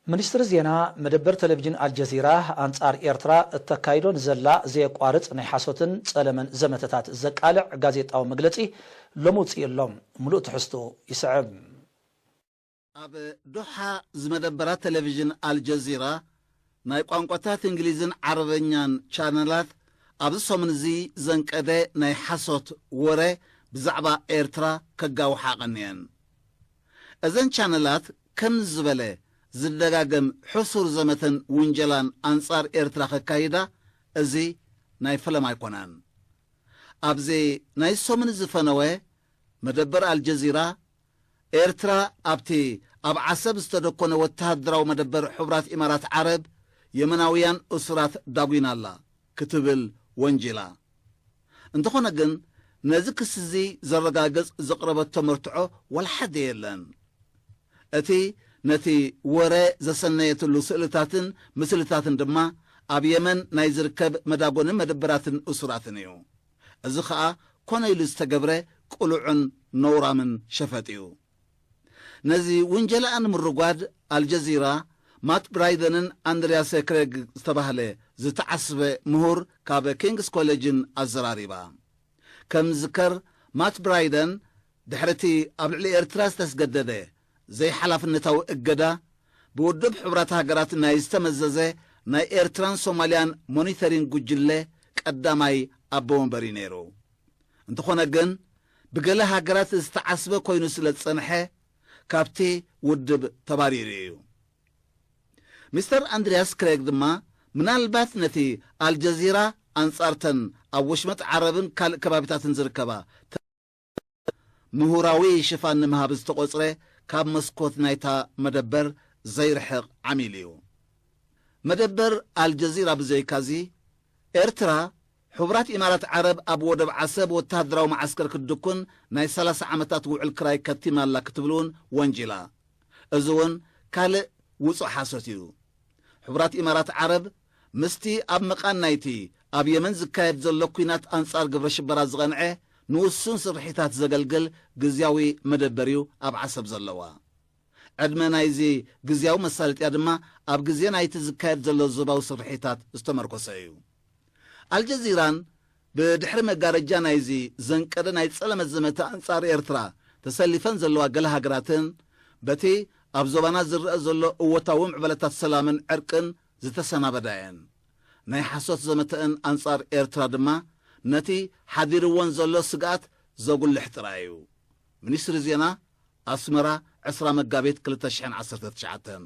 ሚኒስትሪ ዜና፣ መደበር ቴሌቪዥን ኣልጀዚራ ኣንጻር ኤርትራ እተካይዶ ንዘላ ዘየቋርጽ ናይ ሓሶትን ጸለመን ዘመተታት ዘቃልዕ ጋዜጣዊ መግለጺ ሎሚ ውጽእ ኣሎ። ምሉእ ትሕዝቶ ይስዕብ። ኣብ ዶሓ ዝመደበራ ቴሌቪዥን ኣልጀዚራ ናይ ቋንቋታት እንግሊዝን ዓረበኛን ቻነላት ኣብዚ ሰሙን እዚ ዘንቀደ ናይ ሓሶት ወረ ብዛዕባ ኤርትራ ከጋውሓ ቀንየን። እዘን ቻነላት ከም ዝበለ ዝደጋገም ሕሱር ዘመተን ውንጀላን ኣንጻር ኤርትራ ከካይዳ እዚ ናይ ፈለማ ኣይኮነን። ኣብዚ ናይ ሰሙን ዝፈነወ መደበር ኣልጀዚራ፣ ኤርትራ ኣብቲ ኣብ ዓሰብ ዝተደኮነ ወተሃደራዊ መደበር ሕቡራት ኢማራት ዓረብ የመናውያን እሱራት ዳጒና ኣላ ክትብል ወንጂላ። እንተኾነ ግን ነዚ ክሲ እዚ ዘረጋግጽ ዘቕረበቶ መርትዖ ዋላ ሓደ የለን። እቲ ነቲ ወረ ዘሰነየትሉ ስእልታትን ምስልታትን ድማ ኣብ የመን ናይ ዝርከብ መዳጎኒ መደበራትን እሱራትን እዩ። እዚ ኸኣ ኮነ ኢሉ ዝተገብረ ቅሉዕን ነውራምን ሸፈጥ እዩ። ነዚ ውንጀላኣ ንምርጓድ ኣልጀዚራ ማት ብራይደንን ኣንድሪያስ ክሬግ ዝተባህለ ዝተዓስበ ምሁር ካብ ኪንግስ ኮሌጅን ኣዘራሪባ። ከም ዝከር ማት ብራይደን ድሕሪ እቲ ኣብ ልዕሊ ኤርትራ ዝተስገደደ ዘይሓላፍነታዊ እገዳ ብውድብ ሕቡራት ሃገራት ናይ ዝተመዘዘ ናይ ኤርትራን ሶማልያን ሞኒተሪንግ ጉጅለ ቀዳማይ ኣቦ ወንበር እዩ ነይሩ። እንተኾነ ግን ብገለ ሃገራት ዝተዓስበ ኮይኑ ስለ ዝጸንሐ ካብቲ ውድብ ተባሪሩ እዩ። ሚስተር ኣንድሪያስ ክሬግ ድማ ምናልባት ነቲ ኣልጀዚራ ኣንጻርተን ኣብ ወሽመጥ ዓረብን ካልእ ከባቢታትን ዝርከባ ምሁራዊ ሽፋን ንምሃብ ዝተቖጽረ ካብ መስኮት ናይታ መደበር ዘይርሕቕ ዓሚል እዩ። መደበር ኣልጀዚራ ብዘይካዚ ኤርትራ ሕቡራት ኢማራት ዓረብ ኣብ ወደብ ዓሰብ ወተሃደራዊ መዓስከር ክትድኩን ናይ ሰላሳ ዓመታት ውዕል ክራይ ከቲማ ኣላ ክትብል እውን ወንጂላ። እዚ እውን ካልእ ውጹእ ሓሶት እዩ። ሕቡራት ኢማራት ዓረብ ምስቲ ኣብ መቓን ናይቲ ኣብ የመን ዝካየድ ዘሎ ኲናት ኣንጻር ግብረ ሽበራ ዝቐንዐ ንውሱን ስርሒታት ዘገልግል ግዝያዊ መደበር እዩ ኣብ ዓሰብ ዘለዋ። ዕድመ ናይዚ ግዝያዊ መሳለጥያ ድማ ኣብ ግዜ ናይቲ ዝካየድ ዘሎ ዞባዊ ስርሒታት ዝተመርኮሰ እዩ። ኣልጀዚራን ብድሕሪ መጋረጃ ናይዚ ዘንቀደ ናይ ጸለመ ዘመተ ኣንጻር ኤርትራ ተሰሊፈን ዘለዋ ገለ ሃገራትን በቲ ኣብ ዞባና ዝረአ ዘሎ እወታዊ ምዕበለታት ሰላምን ዕርቅን ዝተሰናበዳ እየን። ናይ ሓሶት ዘመተአን ኣንጻር ኤርትራ ድማ ነቲ ሓዲርወን ዘሎ ስግኣት ዘጉልሕ ጥራይ እዩ። ሚኒስትሪ ዜና፣ ኣስመራ፣ ዕስራ መጋቢት ክልተ ሽሕን ዓሰርተ ትሽዓተን።